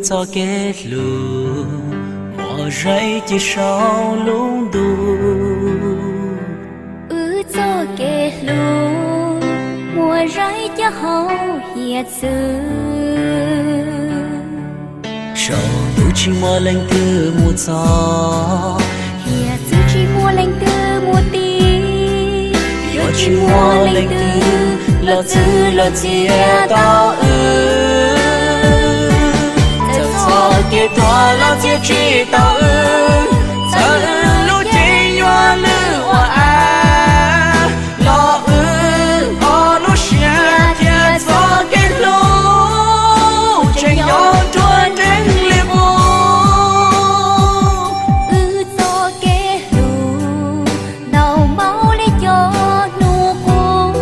Txoj kev hlub muaj zeej ci saum lub ntuj. Wb txoj kev hlub muaj zeej ci hauv hiav txwv. Saum ntuj tsis muaj leej twg mus txog, hiav txwv tsis muaj leej twg mus ti. Yuav tsis muaj leej twg los txwv los txiav tau wb. Txawm txoj kev tuag los txiav tsis tau wb, txawm wb lub cev yuav lwj ua av, los wb ob lub siab thiab txoj kev hlub tseem nyob nruab nreeb li qub. Wb txoj kev hlub ntau npaum li cov hnub qub.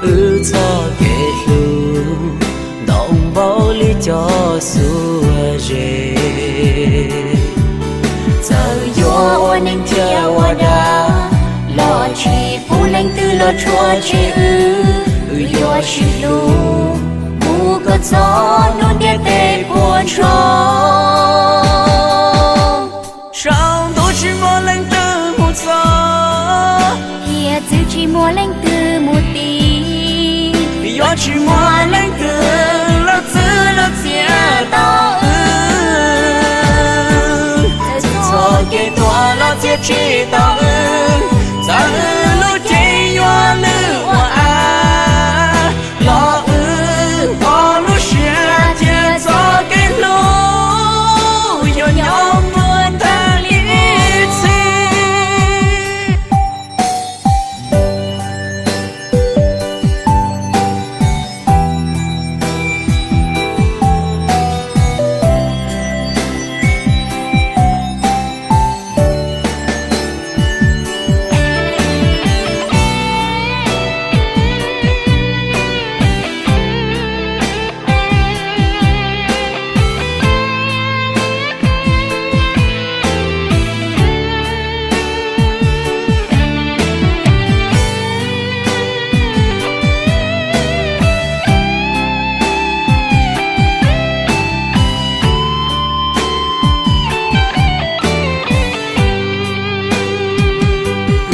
Wb txoj kev hlub ntau npaum li cov xuab zeb. Txawm yuav ua neeg thiab ua dag, los tsis pub leej twg los tshua tseg wb. Wb yuav sib hlub mus kom txog hnub ntiaj teb puas ntsoog. Saum ntuj tsis muaj leej twg mus txog, hiav txwv tsis muaj leej twg mus ti. Yuav tsis muaj leej twg los txwv los txiav tau wb. Txawm txoj kev tuag los txiav tsis tau wb, txawm wb lub cev yuav lwj ua av, los wb ob lub siab thiab txoj kev hlub yuav nyob nruab nreeb li ib txhis.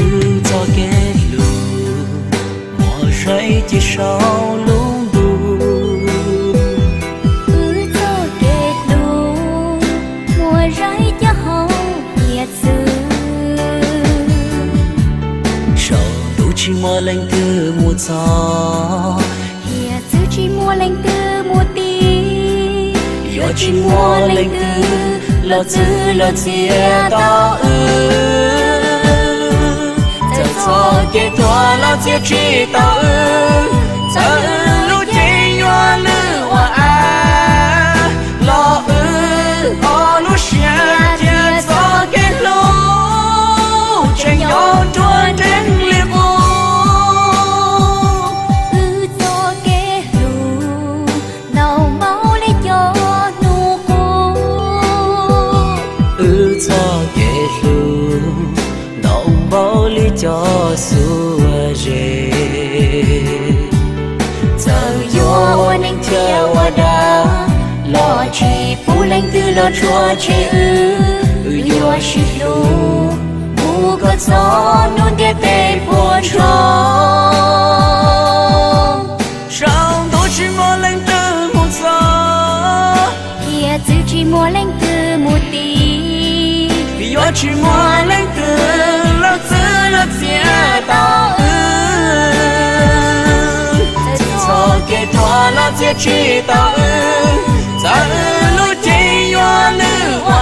Wb txoj kev hlub muaj zeej ci saum lub ntuj. Wb txoj kev hlub muaj zeej ci hauv hiav txwv. Saum ntuj tsis muaj leej twg mus txog, hiav txwv tsis muaj leej twg mus ti. Yuav tsis muaj leej twg los txwv los txiav tau wb. Txawm txoj kev tuag los txiav tsis tau wb, txawm wb lub cev yuav lwj ua av, los wb ob lub siab thiab txoj kev hlub tseem nyob nruab nreeb li qub. Wb txoj kev hlub ntau npaum li cov hnub qub. Wb txoj kev hlub ntau npaum li cov xuab zeb. Txawm yuav ua neeg thiab ua dag, los tsis pub leej twg los tshua tseg wb. Wb yuav sib hlub mus kom txog hnub ntiaj teb puas ntsoog. Saum ntuj tsis muaj leej twg mus txog, hiav txwv tsis muaj leej twg mus ti. Yuav tsis muaj leej twg los txwv los txiav tau wb. Txawm txoj kev tuag los txiav tsis tau wb, txawm wb lub cev yuav lwj ua